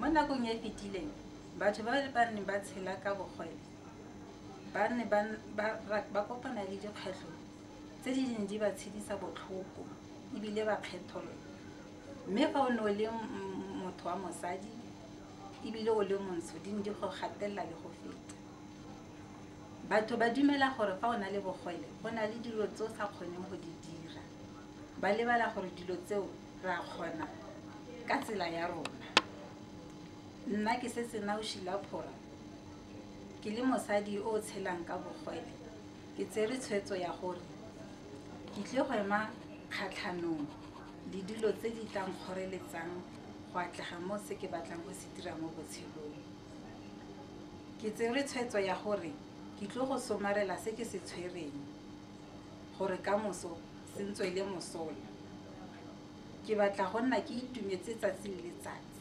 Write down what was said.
Mo nakong e e fetileng, batho ba ba neng ba tshela ka bogole ba ne ba kopana le dikgwetlho tse di neng di ba tshedisa botlhoko ebile ba kgethololwa. Mme fa o ne o le motho wa mosadi ebile o le montsho, di ne di go gatelela le go feta. Batho ba dumela gore fa o na le bogole go na le dilo tse o sa kgoneng go di dira. Ba lebala gore dilo tseo re a kgona ka tsela ya rona. Nna ke setse Naushila Phora, ke le mosadi o o tshelang ka bogole, ke tsere tshwetso ya gore ke tlile go ema kgatlhanong le dilo tse di tla nkgoreletsang go atlega mo se ke batlang go se dira mo botshelong. Ke tsere tshwetso ya gore ke tlile go somarela se ke se tshwereng gore kamoso se ntswele mosola. Ke batla go nna ke itumetse tsatsi le letsatsi.